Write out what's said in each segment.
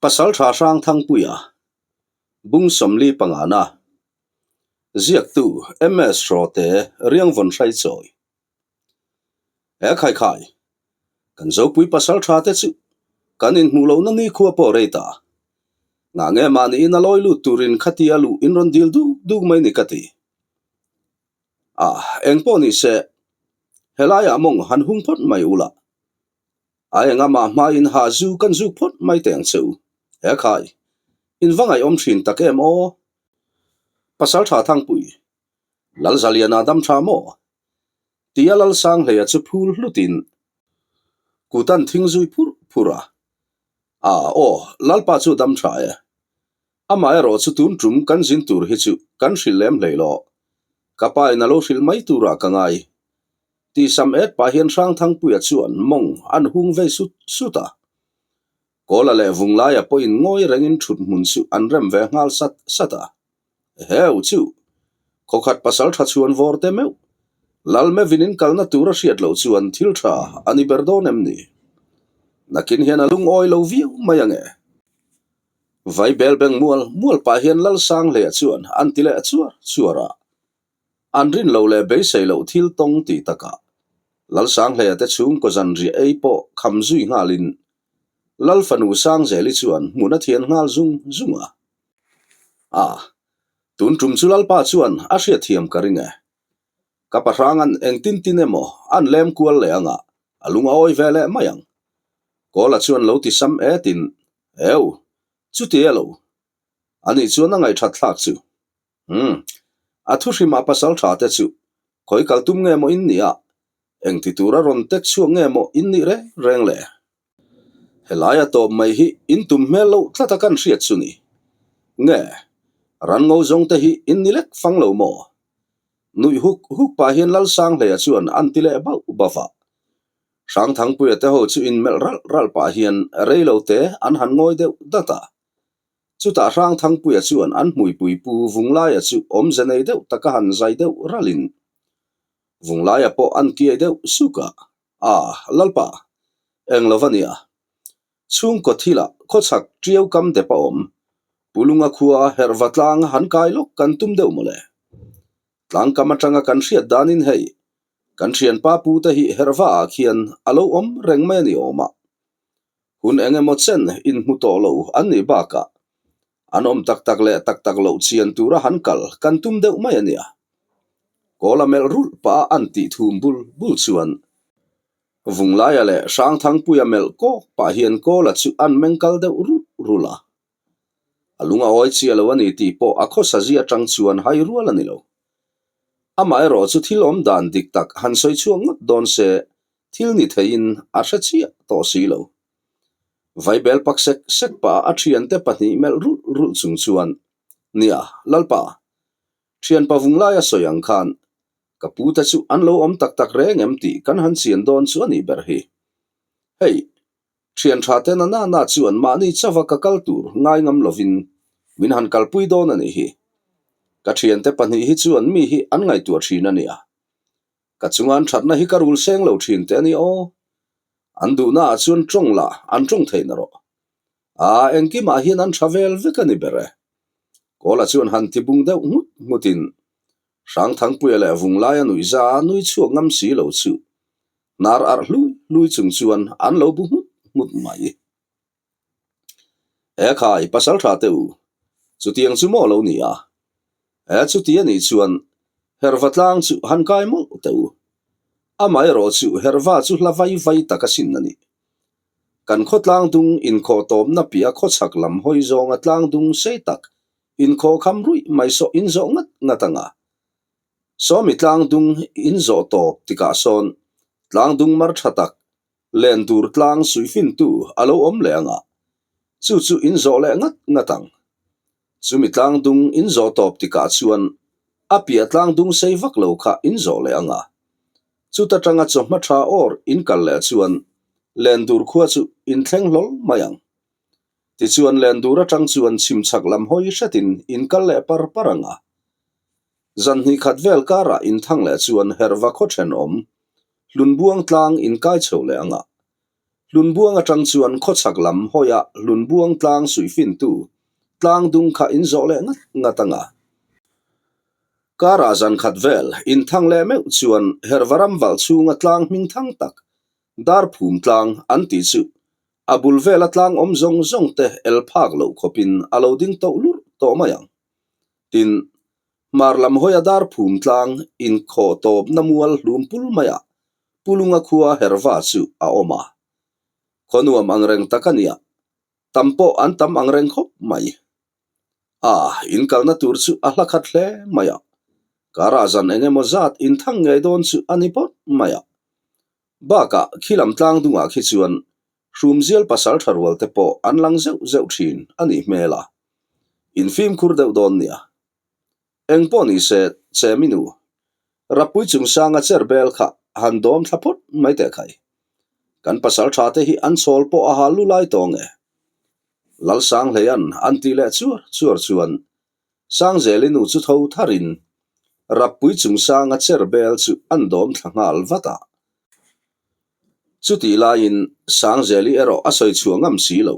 Pasaltha Hrangthangpuia, Bung 45 na, Ziaktu MS Hrawte Riangvawn Hraichawi. He khai khai, kan Zopui pasaltha te chu kan inhmuh lohna nikhua pawh rei ta. Ngah nge mahniin a lawi lut turin khatia luh in rawn dil duk duk mai ni ka ti. A, engpawh ni se, helaiah mawng han hung phawt mai ula. A engah hmain ha zu kan zuk phawt mai teh ang che u. He khai, in va ngaihawm thin tak em aw? Pasaltha Thangpui, Lalzaliana dam tha maw? Tia Lalsanghleia chu phul hlutin kut an thing zui phurh phurh a. A, aw, Lalpa chu dam tha e. Amaherawh chu tun tum kan zin tur hi chu kan hrilh lem hlei lo. Ka pa in a lo hrilh mai turah ka ngai. Tih sam et pah hian Hrangthangpuia chuan mawng an hung vei sut sut a. Kawla leh Vunglaia pawhin ngawi rengin thut hmun chu an rem ve nghal sat sat a. Eheu chu! Khawkhat pasal tha chhuan vawr te meuh. Lal mevin in kalna tur a hriat loh chuan thil tha a ni ber dawn em ni? Nakin hian a lungawi lo viau mai ange. Vai bel beng mual mual pah hian Lalsanghleia chuan an ti leh chuar chuar a. An rin loh leh beisei loh thil tawng tih takah Lalsanghleia te chhungkaw zanriah ei pawh kham zui nghalin Lal fanu Sangzeli chuan hmun a thian nghal zung zung a. A, tun tum chu Lalpa chuan a hriatthiam ka ring e. Ka pahranga'n engtin tin emaw an lem kual leh anga a lung a awi ve leh mai ang. Kawla chuan lo ti sam etin, Eu, chuti elo? Ani chuan a ngaihthat thlak chu. Umm, a thu hrimah pasal tha te chu khawi kal tum nge maw in nih a, engti tura rawn tek chhuak nge maw in nih reng reng le? Helaia tawp mai hi in tum hmel loh tlat a kan hriat chu ni. Nge, ran ngo zawng te hi in ni lek fang lo maw? Nuih huk huk pah hian Lalsanghleia chuan an ti leh bauh bauh a. Hrangthangpuia te ho chu inmelh ralh ralh pah hian rei lo te an han ngawi deuh dat a. Chutah Hrangthangpuia chuan an hmuipui pu Vunglaia chu awmze nei deuh taka han zai deuh ralhin Vunglaia pawh an kiai deuh suk a, A, Lalpa, eng lo va nia. Chhungkaw thilah khawchhak ṭiau kam dep a awm. Pulunga khua herhva tlang han kai lawk kan tum deuh mawle. Tlangkam atanga kan hriat danin hei, kan thianpa pu te hi herhva ah khian a lo awm reng mai a ni awm a. Hun eng emaw chen inhmu tawh lo an nih bakah an awm tak tak leh tak tak loh chian tura han kal kan tum deuh mai a nia. Kawla melh rulh pah a an tih thum bul bul chuan Vunglaia leh Hrangthangpuia melh kawk pah hian Kawla chu an meng kal deuh rulh rulh a. A lung a awi chiah lo a ni tih pawh a khawsa zia atang chuan hai rual a ni lo. Amaherawh chu thil awm dan dik tak han sawi chhuak ngawt dawn se thil ni theiin a hre chiah tawh si lo. Vaibel pak sek sek pah a thiante pahnih melh rulh rulh chung chuan, Nia, Lalpa, thianpa vunglai a sawi ang khan ka pute chu an lo awm tak tak reng em tih kan han chian dawn chu a nih ber hi. Hei, Thian tha te na na na chuan mahni chauha ka kal tur ngai ngam lovin min han kalpui dawn a nih hi. Ka thiante pahnih hi chuan mi hi an ngaihtuah thin a nia. Ka chunga an thatna hi ka rul seng lo thin te a ni aw. An duhna ah chuan tawng lah an tawng thei na rawh. Aa engkimah hian an tha vel vek a ni ber e. Kawla chuan han ti bung deuh nghut nghutin Hrangthangpuia leh Vunglaia nuihza a nui chhuak ngam si lo chu hnar arh hlui hlui chung chuan an lo bu nghut nghut mai. He khai pasal tha teh u, chutiang chu maw lo ni a? He chuti a nih chuan Herva tlang chu han kai mawlh teh u. Amaherawh chu Herva chu hla vai vai tak a sin a ni. Kan khaw tlang dung inkhawh tawpna piah khawchhak lam hawi zawnga tlang dung sei tak Inkhawh kham ruih mai sawh in zawh ngat ngat ang a. Sawmi tlang dung in zawh tawp tikah sawn tlang dung mar tha tak len tur tlang suihfintu a lo awm leh ang a, chu chu in zawh leh ngat ngat ang. Chumi tlang dung in zawh tawp tikah chuan a piah tlang dung sei vak lo kha in zawh leh ang a. Chuta tanga chawhma tha awr in kal leh chuan len dur khua chu in thleng hlawl mai ang. Tichuan Lendur atang chuan chhimchhak lam hawi hretin in kal leh par par ang a. Zan hnih khat vel karah in thang leh chuan herhva khaw thenawm, Hlunbuang tlang in kai chho leh ang a. Hlunbuang atang chuan khawchhak lam hawiah Hlunbuang tlang suihfintu tlang dung kha in zawh leh ngat ngat ang a. Karah zan khat vel inthang leh meuh chuan Hervaram valh chhunga tlang hming thang tak Darphum tlang an tih chu a bul vela tlang awm zawng zawng te el phak loh khawpin a lo ding toh lurh tawh mai ang. Tin, hmar lam hawia Darphum tlang inkhawh tawpna mual hlum pul maiah Pulunga khua Herva chu a awm a. Khaw nuam angreng tak a nia, tam pawh an tam angreng khawp mai. A, in kalna tur chu a hla khat hle mai a, karah zan eng emaw zat inthang ngei dawn chu a ni phawt mai a. Bakah khi lam tlang dungah khi chuan hrumzial pasal tha rual te pawh an lang zeuh zeuh thin a nih hmel a, in fimkhur deuh dawn nia. Eng pawh ni se, Chemi nu, Rappui chungsanga cher bel kha han dawm thla phawt mai teh khai. Kan pasal tha te hi an chawl pawh a hal lu lai tawng e. Lalsanghleian an tih leh chuar chuar chuan Sangzeli nu chu tho tharin Rappui chungsanga cher bel chu an dawm thla nghal vat a. Chutih laiin Sangzeli erawh a sawi chhuah ngam si lo.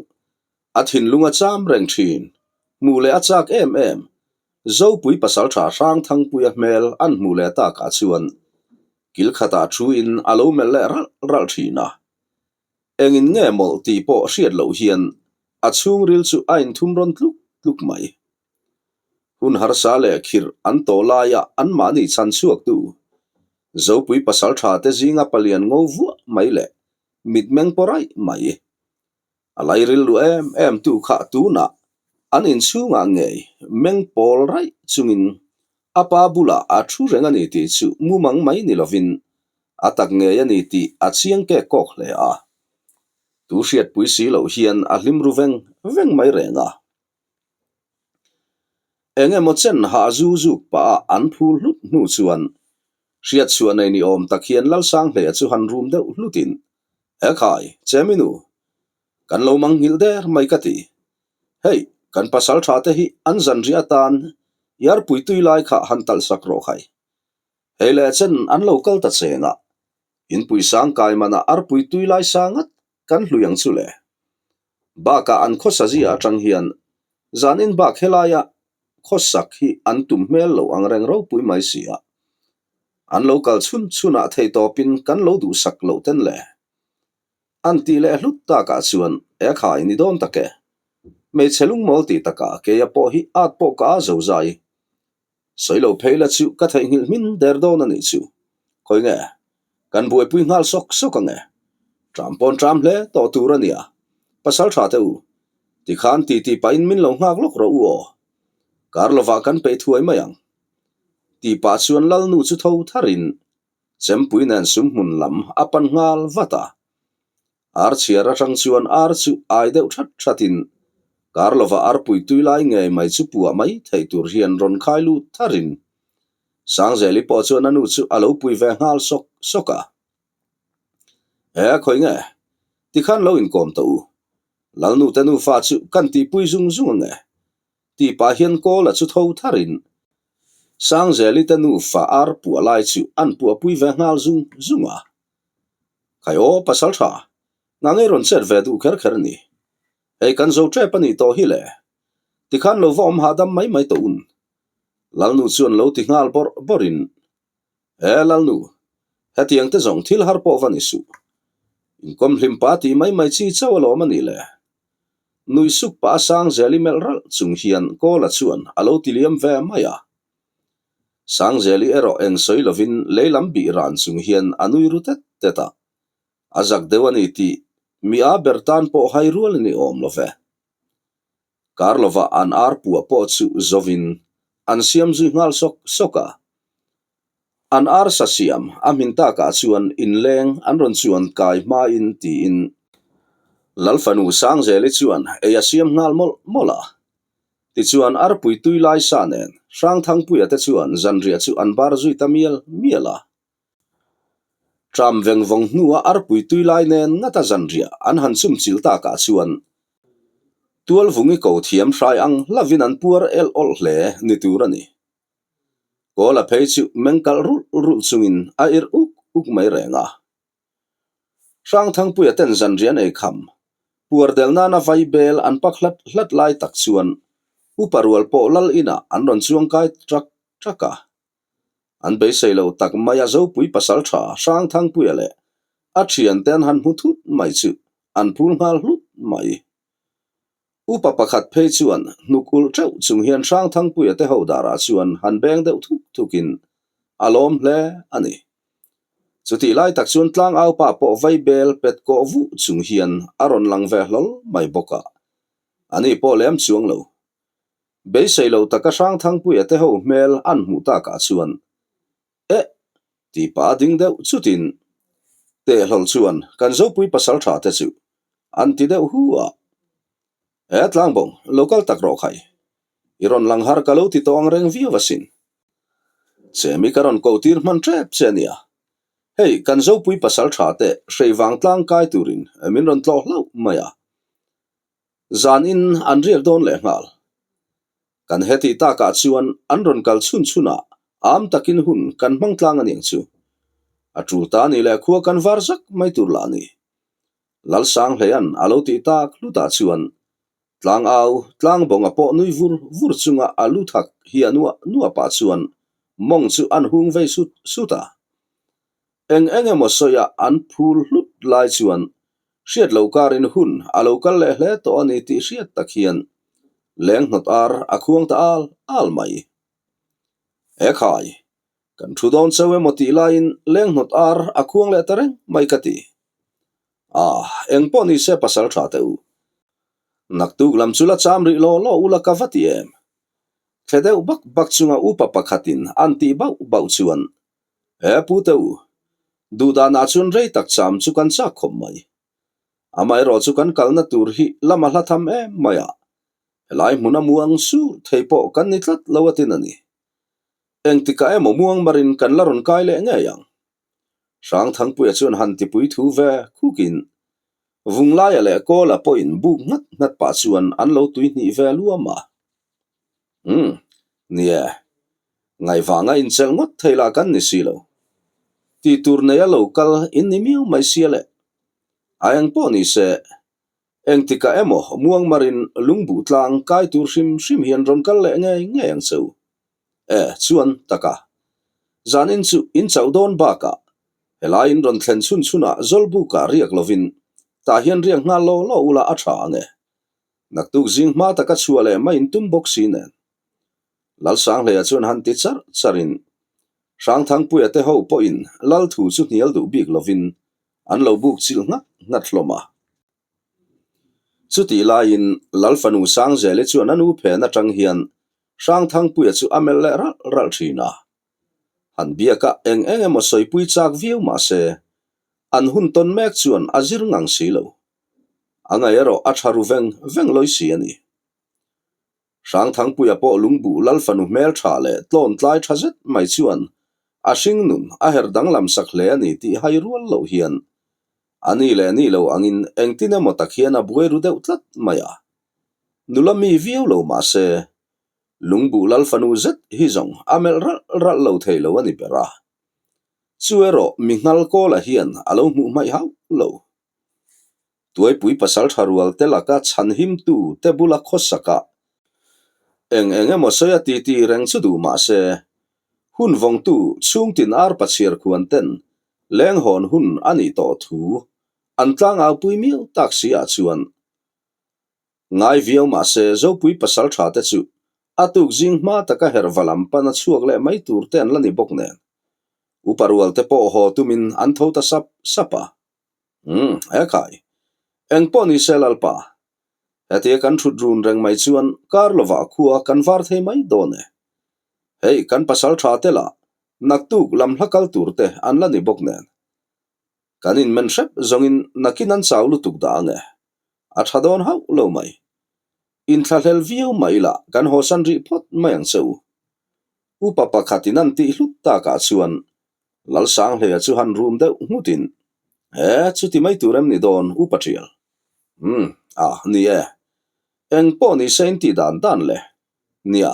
A thinlung a cham reng thin. Hmuh leh a chak em em. Zopui pasaltha Hrangthangpuia hmel an hmuh leh takah chuan kil khatah thuin a lo melh leh ralh ralh thin a. Engin nge mawlh tih pawh hriat loh hian a chhungril chu a inthum rawn tluk tluk mai. Hun harsa leh khirh an tawh laia anmahni chhan chhuaktu Zopui pasaltha te zinga palian ngo vuah mai leh mitmeng pawh raih mai. A lairil lu em em tu kha tunah an inchhungah ngei meng pawl raih chungin a pa bulah a thu reng a ni tih chu mumang mai ni lovin a tak ngei a ni tih a chiang kek kawk hle a. Tu hriatpui si loh hian a hlim ru veng veng mai reng a. Eng emaw chen hah zu zuk pah a an phul hlut hnu chuan hriatchhuah nei ni awm tak hian Lalsanghleia chu han rum deuh hlutin, He khai, Cheminu, kan lo mang nghilh der mai ka ti. Hei, kan pasal tha te hi an zanriah atan Yarpui tui lai kha han talh sak rawh khai. Hei leh chen an lo kal ta cheng a, inpui sang kai manah arpui tui lai sa ngat kan hlui ang chu le. Bakah an khawsa zia atang hian zanin bak helaia khawsak hi an tum hmel lo ang reng ropui mai si a. An lo kal chhun chhunah theitawpin kan lo duhsak loh ten le. An tih leh hlut takah chuan e khai ni dawn tak e. Hmeichhe lungmawl tih takah keia pawh hi at pawh ka a zo zai. Sawi lo phei la chu ka theihnghilh hmin der dawn a nih chu. Khawi nge? Kan buaipui nghal sawk sawk ang e. Ṭam pawn ṭam hle tawh tur a nia. Pasal ṭha teh u. Tikhan ti ti pahin min lo nghak lawk rawh u aw. Kar lovah kan peih thuai mai ang. Tih pah chuan Lalnu chu tho tharin Chempui nen sumhmun lam a pan nghal vat a. Ar chhiar atang chuan ar chu ai deuh that thatin kar lova arpui tui lai ngei mai chu puah mai theih tur hian rawn khai lut tharin Sangzeli pawh chuan a nu chu a lo pui ve nghal sawk sawk a. He khawi nge? Tikhan lo inkawm tawh u. Lalnu te nufa chu kan tihpui zung zung ange. Tih pah hian Kawla chu tho tharin Sangzeli te nufa ar puah lai chu an puahpui ve nghal zung zung a. Khai aw pasal tha, nga ngei rawn chet ve duh kher kher a ni. Hei kan zo tep a nih tawh hi le. Tikhan lo va awm hahdam mai mai tawh un. Lalnu chuan lo ti nghal bawrh bawrhin, He Lalnu, hetiang te zawng thil har pawh va ni suh. Inkawm hlim pa tih mai mai chi chauh alawm a nih le. Nui suk pah a Sangzeli melh ralh chung hian Kawla chuan a lo ti liam ve mai a. Sangzeli erawh eng sawi lovin lei lam bih ran chung hian a nui ru tet tet a. A zak deuh a ni tih mi a ber tan pawh hai rual a ni awm lo ve. Kar lovah an ar puah pawh chu zovin an siam zui nghal sawk sawk a. An ar sa siam a hmin takah chuan inleng an rawn chuan kai hmain tiin Lalfanu Sangzeli chuan ei a siam nghal mawlh mawlh a. Tichuan arpui tui lai sa nen Hrangthangpuia te chuan zanriah chu an bar zui ta mial mial a. Tram veng vawng hnua arpui tui lai nen ngata zanriah an han chum chil takah chuan Tualvungi ko thiam hrai ang hlavin an puar elh awlh hle ni tur a ni. Kawla phei chu meng kalh rulh rulh chungin a irh uk uk mai reng a. Hrangthangpuia ten zanriah an ei kham, puar del nana vai bel an pak hlat hlat lai tak chuan upa rual pawh lal inah an rawn chuang kai ṭak ṭak a. An beisei lo tak mai a Zopui pasal ṭha Hrangthangpuia leh a ṭhiante an han hmu thut mai chu an phul nghal hlut mai. Upa pakhat phei chuan hnuk ulh teuh chung hian Hrangthangpuia te ho darah chuan han beng deuh thuk thukin a lawm hle a ni. Chutih lai tak chuan tlangaupa pawh vai bel pet kawh vuh chung hian a rawn lang ve hlawl mai bawk a, ani pawh lem chuang lo. Beisei lo taka Hrangthangpuia te ho hmel an hmuh takah chuan Eh! Ti pa ding deuh chutin teh hlawl chuan kan Zopui pasal tha te chu an ti deuh hu a. Eh Tlangbawng, lo kal tak rawh khai. I rawn lang har ka lo ti tawh ang reng viau asin. Chemi ka rawn ko tir hman tep che ania. Hei kan Zopui pasal tha te hrei vang tlang kai turin min rawn tlawh hlauh mai a. Zanin an riak dawn leh nghal. Kan hetih takah chuan an rawn kal chhun chhunah am takin hun kan hmang tlang a niang chu. A tul ta ni leh khua kan var zak mai tur lah a ni. Lalsanghleia'n a lo tih tak hlutah chuan tlangau tlangbawnga pawh nui vur vur chunga a lu thak hi a nuah nuah pah chuan mawng chu an hung vei sut sut a. Eng eng emaw sawiah an phul hlut lai chuan hriat lo karin hun a lo kal leh hle tawh a ni tih hriat tak hian leng hnawt ar a khuang ta al al mai. He khai, kan thu dawn cheu emaw tih laiin leng hnawt ar a khuang leh ta reng mai ka ti. Ah, eng pawh ni se pasal tha teh u. Naktuk lam chu la cham rih law law ula ka va ti em? Thle deuh bak bak chunga upa pakhatin an tih bauh bauh chuan He pu te u, duhdanah chuan rei tak cham chu kan chak khawp mai. Amaherawh chu kan kalna tur hi lama hla tham em mai a, helai hmuna muang sur thei pawh kan ni tlat lo a tin a ni. Engtikah emaw muang marin kan la rawn kai leh ngei ang. Hrangthangpuia chuan han tipui thu ve khukin Vunglaia leh Kawla pawhin buk nghat nghat pah chuan an lo tuihnih ve luam a. Umm, nie. Ngaihvanga inchelh ngawt thei lah kan ni si lo. Tih tur neia lo kal in ni miau mai sia le. A eng pawh ni se, engtikah emaw muangmarin lungbuh tlang kai tur hrim hrim hian rawn kal leh ngei ngei ang che u. E, chuan taka. Zanin chu in chauh dawn bakah helai in rawn thlen chhun chhunah Zawlbukah riak lovin tah hian riak nghal law law ula a tha ang e. Naktuk zing hma taka chhuah leh mai in tum bawk si nen. Lalsanghleia chuan han ti charh charhin Hrangthangpuia te ho pawhin Lal thu chu hnial duh bik lovin an lo buk chilh nghat nghat hlawm a. Chutih laiin Lal fanu Sangzeli chuan a nu phen atang hian Hrangthangpuia chu a melh leh ralh ralh thin a. Han biakah eng eng emaw sawipui chak viau mah se an hun tawn mek chuan a zir ngang si lo. A ngaih erawh a tha ru veng veng lawi si a ni. Hrangthangpuia pawh lungbuh lal fanu hmel tha leh tlawn tlai tha zet mai chuan a hring nun a her danglam sak hle a ni tih hai rual loh hian a ni leh ni lo angin engtin emaw tak hian a buai ru deuh tlat mai a. Nula mi viau lo mah se, lungbuh lal fanu zet hi zawng a melh ralh ralh lo thei lo a ni ber a. Chu erawh mi nghal kawla hian a lo hmuh hmaih hauh lo. Tuaipui pasal tha rual te laka chhan himtu te bula khawsakah eng eng emaw sawi a titi reng chu duh mah se, hun vawngtu chhungtin arpa chhiar khuan ten leng hawn hun a nih tawh thu an tlangaupui miau tak si ah chuan Ngai viau mah se Zopui pasal tha te chu a tuk zing hma taka herhva lam pan a chhuak leh mai tur te an la ni bawk nen. Upa rual te pawh haw tumin an tho ta sap sap a. Umm, he khai. Eng pawh ni se Lalpa. Hetia kan thut run reng mai chuan kar lovah khua kan var thei mai dawn e. Hei kan pasal tha te lah naktuk lam hla kal tur te an la ni bawk nen. Kan inmen hrep zawngin nakin an chau lutuk dah ang e. A tha dawn hauh lo mai. Inthlahlel viau mai ila kan hawsan rih phawt mai ang che u. Upa pakhatin an tih hlut takah chuan Lalsanghleia chu han rum deuh nghutin, E, chuti mai tur em ni dawn Upa Tial? Umm, a, ni e. Eng pawh ni se in tih dan dan le. Nia.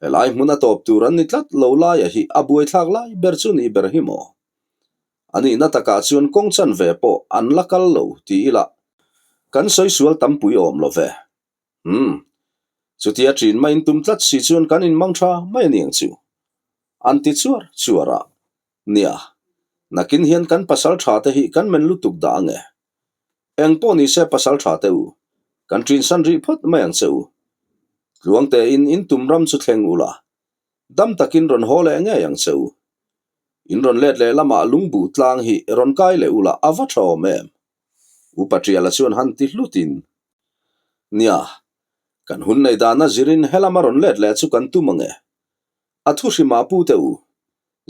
Helai hmun a tawp tur an ni tlat lo laia hi a buaithlak lai ber chu nih ber hi maw? A nihna takah chuan kawng chanve pawh an la kal lo ti ila kan sawi sual tampui awm lo ve. Umm. Chutia ṭin maiin tum tlat si chuan kan inmang ṭha mai a ni ang chu. An ti chuar chuar a. Nia, nakin hian kan pasal ṭha te hi kan men lutuk dah ang e. Eng pawh ni se pasal ṭha te u, kan ṭin san rih phawt mai ang che u. Tluang tein in tum ram chu thleng ula, dam takin rawn haw leh ngei ang che u. In rawn let leh lamah lungbuh tlang hi rawn kai leh ula a va ṭha awm em? Upa Ṭiala chuan han ti hlutin, Nia, kan hun nei dana zirin helama rawn let leh chu kan tum ang e. A thu hrimah pu teh u,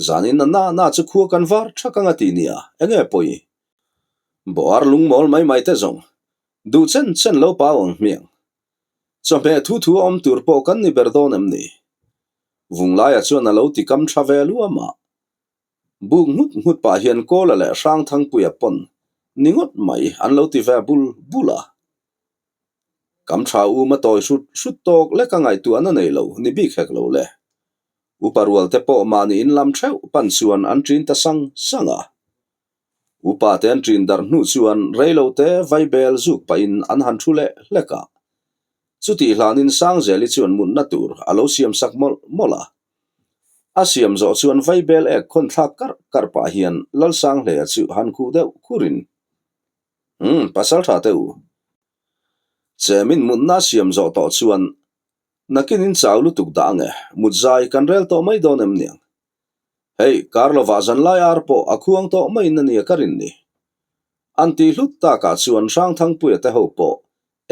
zanin a na na chu khua kan var ṭhak ang a ti nia, enge pawi? Bawhar lungmawl mai mai te zawng, duh chen chen lo pau ang hmiang. Chawhmeh thu thu a awm tur pawh kan ni ber dawn em ni? Vunglaia chuan a lo ti kam tha ve luam a. Buk nghut nghut pah hian Kawla leh Hrangthangpuia pawn ni ngawt mai an lo ti ve bul bul a. Kam tha um a tawi hrut hrut tawk lek a ngaihtuahna nei lo ni bik hek lo le. Upa rual te pawh mahni in lam theuh pan chuan an ṭin ta sang sang a. Upa te an ṭin darh hnu chuan reilo te vaibel zuk pahin an han thu leh hlek a. Chutih hlanin Sangzeli chuan mutna tur a lo siam sak mawlh mawlh a. A siam zawh chuan vaibel ek khawn thlak karh karh pah hian Lalsanghleia chu han khuh deuh khurin, Umm, pasal tha teh u. Chemin mutna a siam zawh tawh chuan nakin in chau lutuk dah ange, mut zai kan rel tawh mai dawn em niang? Hei, kar lovah zanlai ar pawh a khuang tawh maiin a nia ka rin ni. An tih hlut takah chuan Hrangthangpuia te ho pawh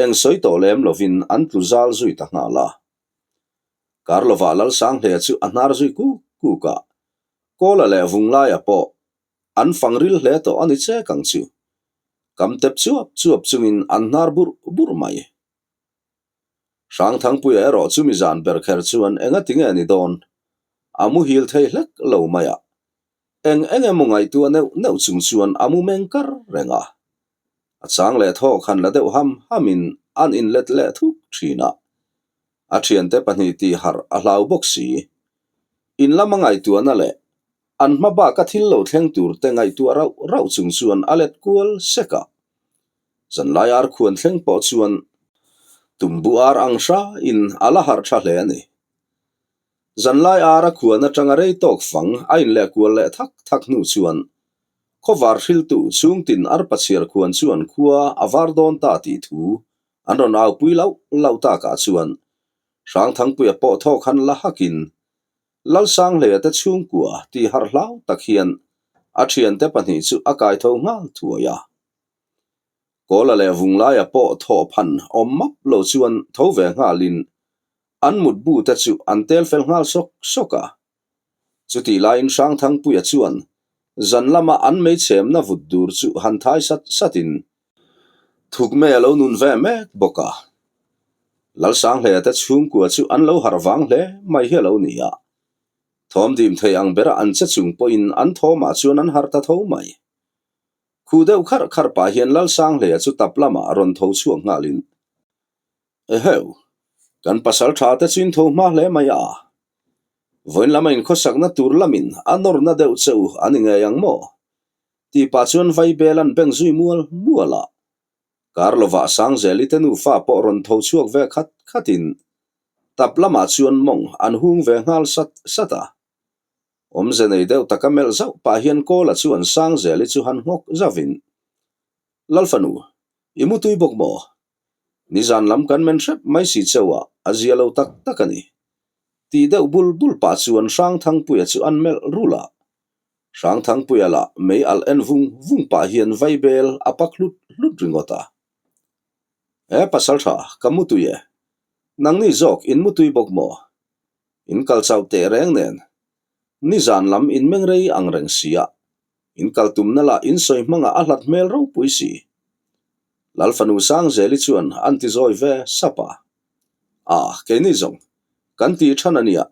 eng sawi tawh lem lovin an tlu zal zui ta nghal a. Kar lovah Lalsanghlea chu a hnar zui kuk kuk a, Kawla leh Vunglaia pawh an fang ril hle tawh a ni chek ang chu. Kam tep chuap chuap chungin an hnar burh burh mai. Hrangthangpuia erawh chumi zan ber kher chuan enga ti nge ni dawn? A muhil thei hlek lo mai a. Eng eng emaw ngaihtuah neuh neuh chung chuan a mu meng kar reng a. A chang leh thawk han la deuh ham hamin an inlet leh thuk thin a. A thiante pahnih tih harh a hlau bawk si. In lama ngaihtuahna leh an hma baka thil lo thleng tur te ngaihtuah rauh rauh chung chuan a let kual sek a. Zanlai ar khuan thleng pawh chuan tumbu ar ang hrain a la harh tha hle a ni. Zanlai ar a khuan atanga rei tawk fang a inleh kual leh thak thak hnu chuan khawvar hriltu chhungtin arpa chhiar khuan chuan khua a var dawn ta tih thu an rawn aupui lauh lauh takah chuan Hrangthangpuia pawh thawk han la hakin Lalsanghleia te chhungkua tih harh hlau tak hian a thiante pahnih chu a kaitho nghal thuai a. Kawla leh Vunglaia pawh thawhphan awm map lo chuan tho ve nghalin an mutbu te chu an tel fel nghal sawk sawk a. Chutih laiin Hrangthangpuia chuan zan lama an meichhemna vut dur chu han thai sat satin thukme a lo nun ve mek bawk a. Lalsanghleia te chhungkua chu an lo harh vang hle mai hi a lo ni a. Thawm dim thei ang bera an che chung pawhin an thawmah chuan an harh ta tho mai. Khu deuh kharh kharh pah hian Lalsanghleia chu tap lamah a rawn tho chhuak nghalin, Eheu, kan pasal tha te chu in tho hma hle mai a, vawiin lama inkhawsakna tur lamin a nawrna deuh che u a ni ngei ang maw? tih pah chuan Vaibel an beng zui mual mual a. Kar lovah Sangzeli te nufa pawh rawn tho chhuak ve khat khatin tap lamah chuan mawng an hung ve nghal sat sat a. Awmze nei deuh taka melh zauh pah hian Kawla chuan Sangzeli chu han nghawk zauhin, Lalfanu, i mutui bawk maw? Nizan lam kan men hrep mai si cheu a, a zia lo tak tak a ni. Tih deuh bul bul pah chuan Hrangthangpuia chu an melh rulh a. Hrangthangpuia lah mei alh en vung vung pah hian vaibel a pak hlut hlut ringawt a. E pasaltha, ka mutui e. Nangni zawk in mutui bawk maw? In kal chauh teh reng nen, nizan lam in meng rei ang reng si a, in kal tumna lah in sawi hmangah a hlat hmel ropui si. Lalfanu Sangzeli chuan an ti zawi ve sap a. Ah, keini zawng, kan tih than a nia,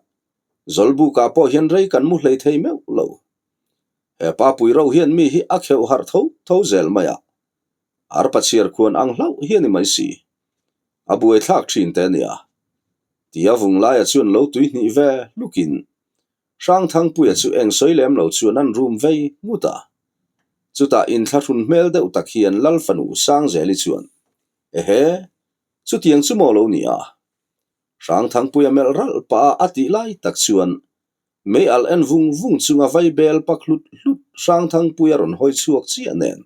Zawlbukah pawh hian rei kan mu hlei thei meuh lo. He pa pui ro hian mi hi a kheuh harh tho tho zel mai a, arpa chhiar khuan ang hlauh hi a ni mai si. A buaithlak thin te a nia. Tia Vunglaia chuan lo tui hnih ve hlukin Hrangthangpuia chu eng sawi lem lo chuan an rum vei ngut a. Chutah inthlahrun hmel deuh tak hian Lal fanu Sangzeli chuan, Ehe, chutiang chu maw lo ni a? Hrangthangpuia melh ralh pah a a tih lai tak chuan mei alh en vung vung chunga vai bel pak hlut hlut Hrangthangpuia rawn hawi chhuak chiah nen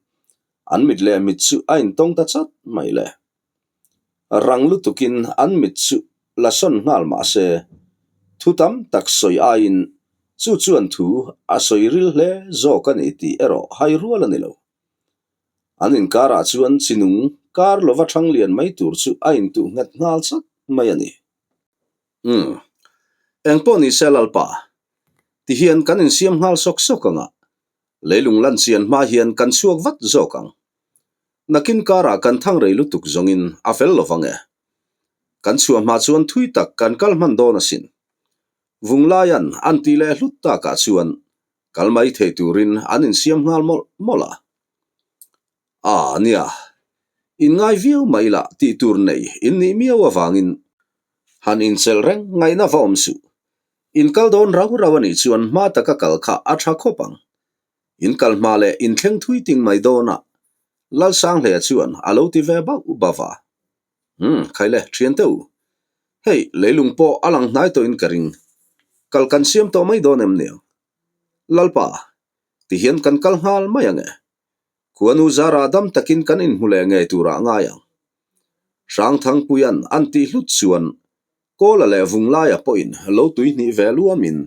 an mit leh mit chu a intawng ta chat mai le. Rang lutukin an mit chu la sawn nghal mah se, thu tam tak sawi aiin chu chuan thu a sawi ril hle zawk a ni tih erawh hai rual a ni lo. An inkarah chuan chinung kar lova thang lian mai tur chu a intuh nghet nghal chat mai a ni. Umm. Engpawh ni se Lalpa, tihian kan insiam nghal sawk sawk ang a, leilung lan chian hma hian kan chhuak vat zawk ang. Nakin karah kan thang rei lutuk zawngin a fel lo vang e. Kan chhuah hma chuan thui tak kan kal hman dawn asin. Vunglaia'n an tih leh hlut takah chuan kal mai thei turin an insiam nghal mawlh mawlh a. Aa nia, in ngai viau mai lah tih tur nei in nih miau avangin han inchelh reng ngaihna va awm suh. In kal dawn rau rau anih chuan hma taka kal kha a tha khawp ang. In kal hma leh in thleng thui ting mai dawn a, Lalsanghlea chuan a lo ti ve bauh bauh a. Umm, khaile, thian teh u. Hei, leilung pawh a lang hnai tawhin ka ring. Kal kan siam tawh mai dawn em niang? Lalpa, tihian kan kal nghal mai ang e. Khuanu zara dam takin kan inhmu leh ngei turah ngai ang. Hrangthangpuia'n an tih hlut chuan Kawla leh Vunglaia pawhin lo tuihnih ve luamin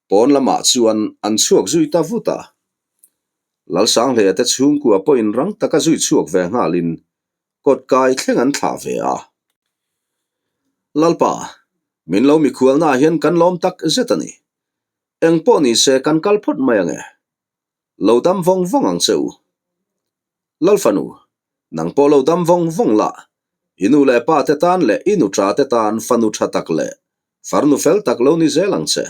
Pawn lamah chuan an chhuak zui ta vut a. Lalsanghlea te chhungkua pawhin rang taka zui chhuak ve nghalin kawt kai thleng an thlah ve a. Lalpa, min lo mikhualnaah hian kan lawm tak zet a ni. Eng pawh ni se kan kal phawt mai ang e. Lo dam vawng vawng ang che u. Lalfanu, nang pawh lo dam vawng vawng la, i nu leh pa te tan leh i nuṭa te tan fanu ṭha tak leh farnu fel tak lo ni zel ang che.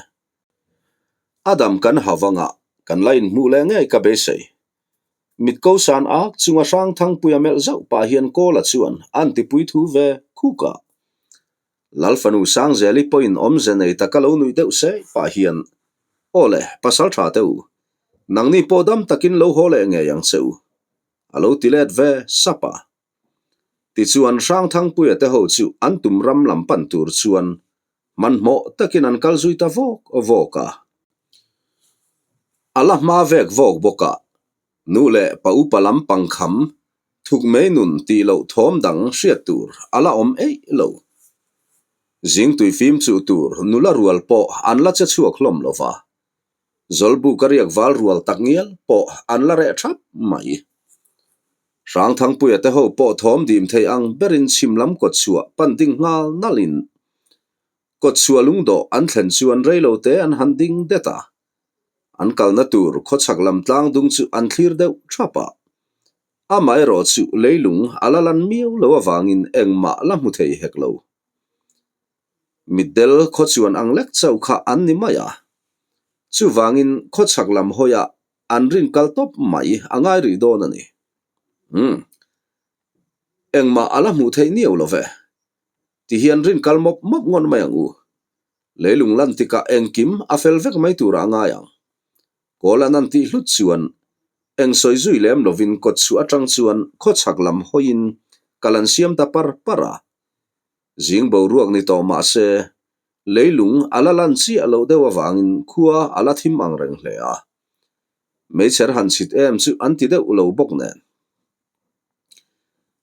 A dam kan ha vanga kan la inhmuh leh ngei ka beisei. Mit ko san ak chunga hrang thangpuia melh zauh pah hian Kawla chuan an tipui thu ve khuk a. Lalfanu Sangzeli pawhin awmze nei taka lo nuih deuh se pah hian, Aw le, pasal tha teh u, nangni pawh dam takin lo haw leh ngei ang che u, a lo ti let ve sap a. Tichuan Hrangthangpuia te ho chu an tum ram lam pan tur chuan hmanhmawh takin an kal zui ta vawk vawk a. A la hma vek vawk bawk a, Nu leh pa upa lam pangkham thuk mai nun tih loh thawm dang hriat tur a la awm eih lo. Zingtui fim chuh tur nula rual pawh an la che chhuak hlawm lo va, Zawlbuk a riak val rual tak ngial pawh an la reh thap mai. Hrangthangpuia te ho pawh thawm dim thei ang berin chhim lam kawtchhuah pan ding nghal nalhin kawtchhuah lungdawh an thlen chuan reilote an han ding det a. An kalna tur khawchhak lam tlang dung chu an thlir deuh thap a. Amaherawh chu leilung a la lan miau lo avangin engmah la hmu thei hek lo. Mitdel khawchuan ang lek chauh kha an ni mai a. Chuvangin khawchhak lam hawiah an rin kal tawp mai a ngai rih dawn a ni. Umm. Engmah a la hmuh theih niau lo ve. Tihian rin kal mawp mawp ngawt mai ang u. Leilung lan tikah engkim a fel vek mai turah a ngai ang. Kawl an an tih hlut chuan eng sawi zui lem lovin kawtchhuah atang chuan khawchhak lam hawiin kal an siam ta par par a. Zing boruak ni tawh mah se leilung a la lan chiah loh deuh avangin khua a la thim ang reng hle a. Meichher han chhit em chu an ti deuh lo bawk nen.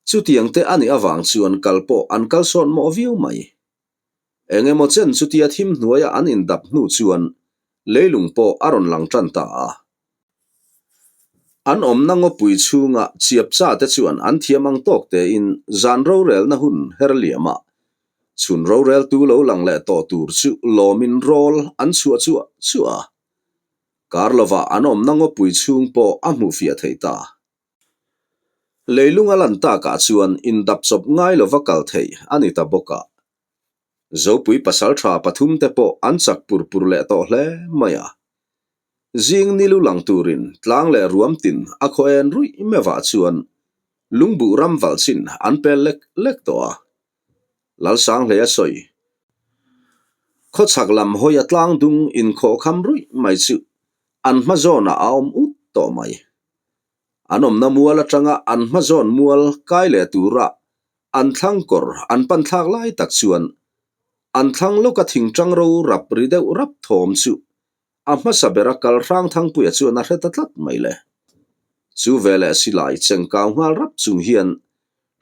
Chutiang te a nih avang chuan kal pawh an kalsawn mawh viau mai. Eng emaw chen chutia thim hnuaia an indap hnu chuan leilung pawh a rawn lang tan ta a. An awmna ngawpui chhunga chiapcha te chuan an thiam ang tawk tein zan rorelna hun her liam a, chhun roreltu lo lang leh tawh tur chu lawmin rawl an chhuah chuah chuah a. Kar lovah an awmna ngawpui chhung pawh a hmuhfiah theih ta. Leilung a lan takah chuan indap chawp ngai lova kal theih a ni ta bawk a. Zopui pasaltha pathumte pawh an chak pur pur leh tawh hle mai a. Zing ni lu lang turin tlang leh ruam tin a khaw en ruih mevah chuan lungbuh ram valh chin an pel lek lek tawh a. Lalsanghlei a sawi. Khawchhak lam hawi a tlang dung inkhawhkham ruih mai chu an hma zawnah a awm ut tawh mai. An awmna mual atanga an hmazawn mual kai leh tura an thlang kawr an pan thlak lai tak chuan an thlang lawka thingtang ro rap ri deuh rap thawm chu a hmasa bera kal Hrangthangpuia chuan a hre ta tlat mai le. Chu veleh silai chengkau nghal rap chung hian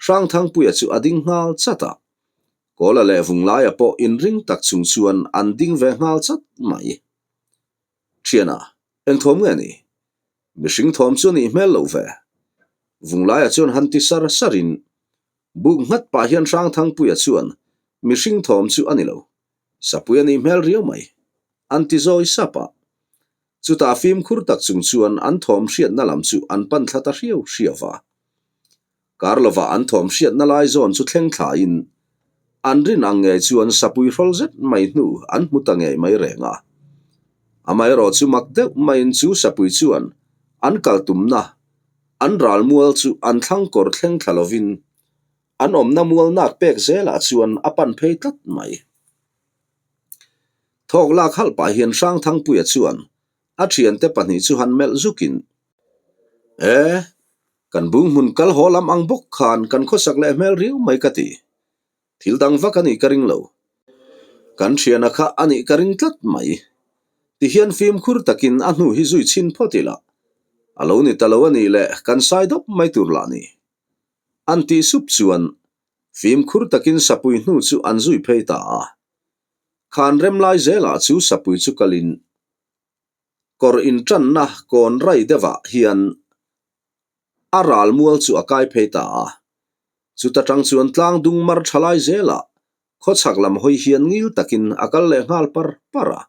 Hrangthangpuia chu a ding nghal chat a, Kawla leh Vunglaia pawh inring tak chung chuan an ding ve nghal chat mai. Thiana, eng thawm nge ni? Mihring thawm chu a nih hmel loh ve. Vunglaia chuan han ti sar sarin, buk nghat pah hian Hrangthangpuia chuan mihring thawm chu a ni lo, sapui a nih hmel riau mai, an ti zawi sap a. Chutah fimkhur tak chung chuan an thawm hriatna lam chu an pan thla ta hriau hriau va. Kar lovah an thawm hriatna lai zawn chu thleng thlain an rin ang ngei chuan sapui hrawl zet mai hnu an hmu ta ngei mai reng a. Amaherawh chu mak deuh maiin chu sapui chuan an kal tumna, an ral mual chu an thlang kawr thleng thla lovin an awmna mual nak pek zelah chuan a pan phei tlat mai. Thawk lak halh pah hian Hrangthangpuia chuan a thiante pahnih chu han melh zukin, E, kan bung hmun kal haw lam ang bawk khan kan khawsak leh hmel riau mai ka ti. Thil dang vak a nih ka ring lo. Kan thiana kha a nih ka ring tlat mai. Tihian fimkhur takin a hnu hi zui chhin phawt ila. A lo ni ta lo a nih leh kan sai dawp mai tur lah ni. An tih sup chuan fimkhur takin sapui hnu chu an zui phei ta a. Khan rem lai zelah chu sapui chu kalin Kawr inṭanna kawn rai deuhah hian a ral mual chu a kai phei ta a. Chuta ṭang chuan tlang dung mar ṭha lai zelah khawchhak lam hawi hian ngil takin a kal leh nghal par par a.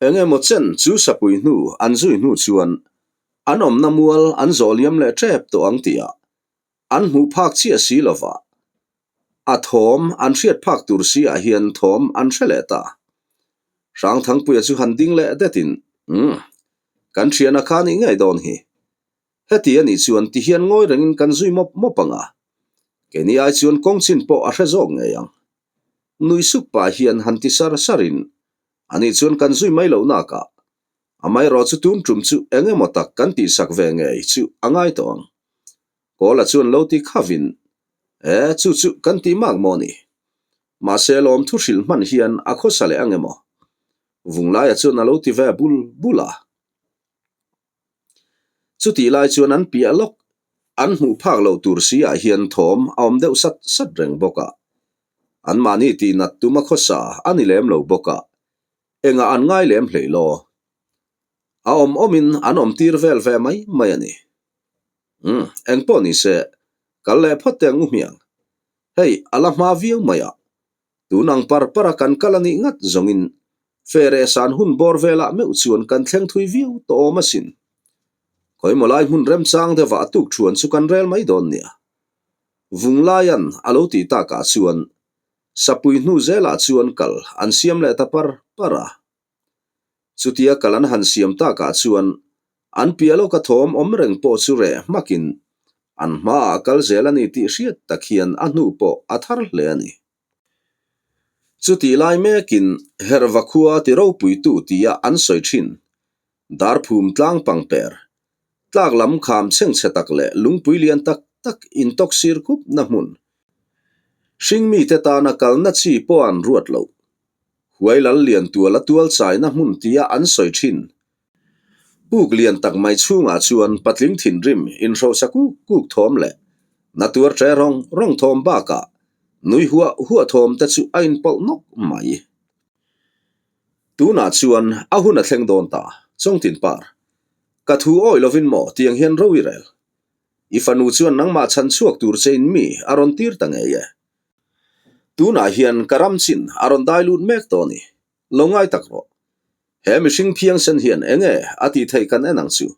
Eng emaw chen chu sapui hnu an zui hnu chuan an awmna mual an zawh liam leh ṭep tawh ang tihah An hmuh phak chiah si lova, a thawm an hriat phak tur si ah hian thawm an hre leh ta. Hrangthangpuia chu han ding leh detin, Umm, kan thiana kha nih ngei dawn hi. Heti a nih chuan ti hian ngawi rengin kan zui mawp mawp ang a, keini ai chuan kawng chin pawh a hre zawk ngei ang. Nui suk pah hian han ti sar sarin, Ani chuan kan zui mai loh nakah, amaherawh chu tun tum chu eng emaw tak kan tihsak ve ngei chu a ngai tawh ang. Kawla chuan lo ti khavin, E, chu chu kan tih mak maw ni? Mahse lawm thu hrilh hman hian a khawsa leh ang emaw? Vunglaia chuan a lo ti ve bul bul a. Chutih lai chuan an piah lawk, an hmuh phak loh tur si ah hian thawm a awm deuh sat sat reng bawk a. Anmahni tihnat tum a khawsa a ni lem lo bawk a, engah an ngai lem hlei law. A awm awmin an awm tir vel ve mai mai a ni. Umm, engpawh ni se, kal leh phawt teh ang u hmiang. Hei, a la hma viau mai a. Tun ang par para kan kal a nih ngat zawngin feh san hun bawr velah meuh chuan kan thleng thui viau tawh awm asin. Khawimaw lai hmun remchang deuhah a tuk thuan chu kan rel mai dawn nia. Vunglaia'n a lo tih takah chuan sapui hnu zelah chuan kal an siam leh ta par par a. Chutia kal an han siam takah chuan an piah lawka thawm awm reng pawh chu reh hmakin an hmaah kal zel a ni tih hriat tak hian a hnu pawh a thar hle a ni. Chutih lai mekin Herva khua ti ropuitu tia an sawi thin Darphum tlang pangper, tlak lam kham chhengchhe tak leh lungpui lian tak tak intawk sir khup na hmun, hringmite tana kalna chi pawh an ruat loh. Huai lal lian tual a tual chaina hmun tia an sawi thin. Puk lian tak mai chhungah chuan patling thinrim inhrosa kuk kuk thawm leh na tuar ṭe rawng rawng thawm bakah nui huah huah thawm te chu a inpawlh nawk mai. Tunah chuan a hun a thleng dawn ta, Chawngtin Par. Ka thu awi lovin maw tiang hian ro i rel. I fanu chuan nangmah chhan chhuak tur che in mi a rawn tir ta ngei e. Tunah hian ka ram chin a rawn dai lut mek tawh a ni. Lo ngai tak rawh. He mihring phiangsen hian enge a tih theih kan en ang chu.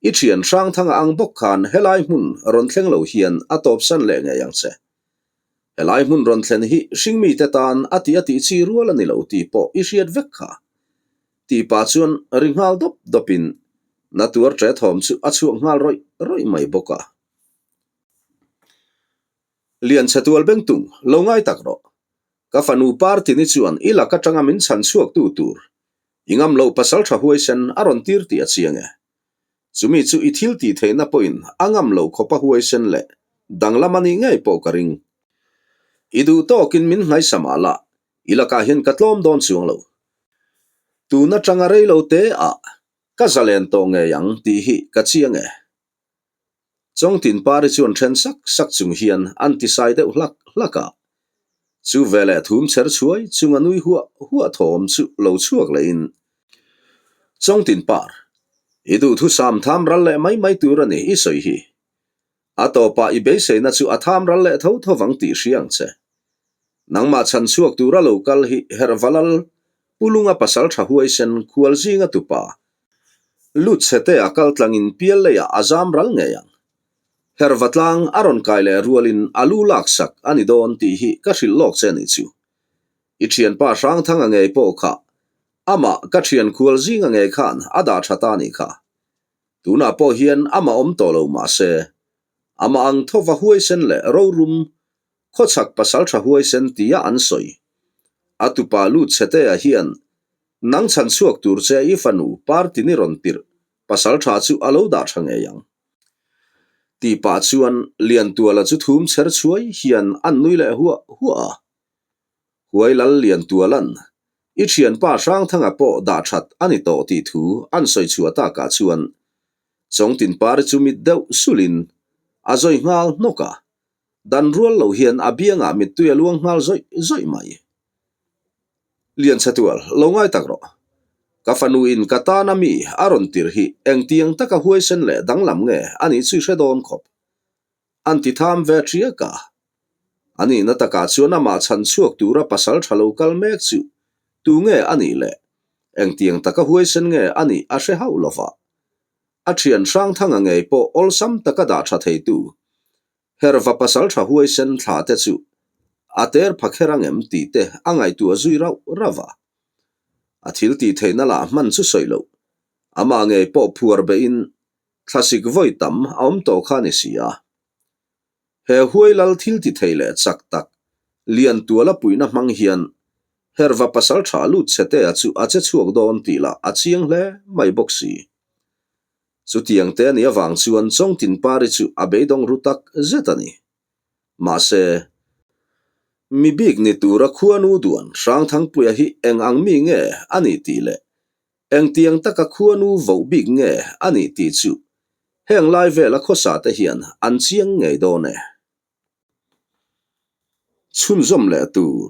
I thian Hrangthanga ang bawk khan helai hmun rawn thleng lo hian a tawpsan leh ngei ang che. Helai hmun rawn thlen hi hringmite tan a tih a tih chi rual a ni lo tih pawh i hriat vek kha. Tih pah chuan ri nghal dawp dawpin na tuar ṭe thawm chu a chhuak nghal rawih rawih mai bawk a. Lianchhe tual bengtung, lo ngai tak rawh. Ka fanu Partini chuan i lak atanga min chhan chhuaktu tur i ngam loh pasal tha huaisen a rawn tir tih a chiang e. Chumi chu i thil tih theihna pawhin a ngam lo khawpa huaisen leh danglam a nih ngei pawh ka ring. I duh tawkin min hnaisa mah la, i lakah hian ka tlawm dawn chuang lo. Tun atanga rei lo te ah ka zalen tawh ngei ang tih hi ka chiang e. Chawngtin Pari chuan then sak sak chung hian an tisai deuh hlak hlak a. Chu veleh thum chher chhuai chunga nui huah huah thawm chu lo chhuak lehin, Chawngtin Par, i duhthusam tham ral leh mai mai tur a ni i sawi hi. A tawpah i beiseina chu a tham ral leh tho tho vang tih hria ang che. Nangmah chhan chhuak tura lo kal hi Herhvalal Pulunga pasal tha huaisen khual zinga tupa lut chhete a kal tlangin pial leiah a zam ral ngei ang. Herhva tlang a rawn kai leh rualin a lu laksak a ni dawn tih hi ka hrilh lawk che ni chu. I thianpa Hrangthanga ngei pawh kha amah ka thian khual zinga ngei khan a dah tha ta nih kha. Tunah pawh hian amah awm tawh lo mah se, amah ang thawva huaisen leh rorum khawchhak pasal tha huaisen tia an sawi. A tupa lut chhetea hian nang chhan chhuak tur che i fanu Partini rawn tirh pasal tha chu a lo dah tha ngei ang. Tih pah chuan Liantuala chu thum chher chhuai hian an nui leh huah huah a. Huai Lal Liantuala'n i thianpa Hrangthanga pawh dah that a ni tawh tih thu an sawi chhuah takah chuan Chawngtinpari chu mit deuh sulin a zawi nghal hnawk a, dan rual lo hian a biangah mittui a luang nghal zawih zawih mai. Lianchhetual, lo ngai tak rawh. Ka fanu in ka tana mi a rawn tirh hi engtiang taka huaisen leh danglam nge a nih chu i hre dawn khawp. An ti tham ve ṭiak a. A nihna takah chuan amah chhan chhuak tura pasal ṭha lo kal mek chu tu nge a nih le? Engtiang taka huaisen nge a nih a hre hauh lova. A ṭhian Hrangthanga ngei pawh awlsam taka dah ṭha theitu Herva pasal ṭha huaisen thla te chu a ter pha kher angem tih te a ngaihtuah zui rauh rauh a. A thil tih theihna lah hman chu sawi loh. Amah ngei pawh phuar behin Thlasik vawi tam a awm tawh kha a ni si a. He huai lal thil ti thei leh chak tak, lian tuala puihna hmang hian Herva pasal tha lut chhetea chu a che chhuak dawn tih lah a chiang hle mai bawk si. Chutiang te a nih avang chuan Chawngtinpari chu a beidawng ru tak zet a ni. Mahse, mi bik ni tura khuanu duan Hrangthangpuia hi eng ang mi nge a nih tih leh Engtiang taka khuanu voh bik nge a nih tih chu heng lai vela khawsa te hian an chiang ngei dawn e. Chhunzawm leh tur.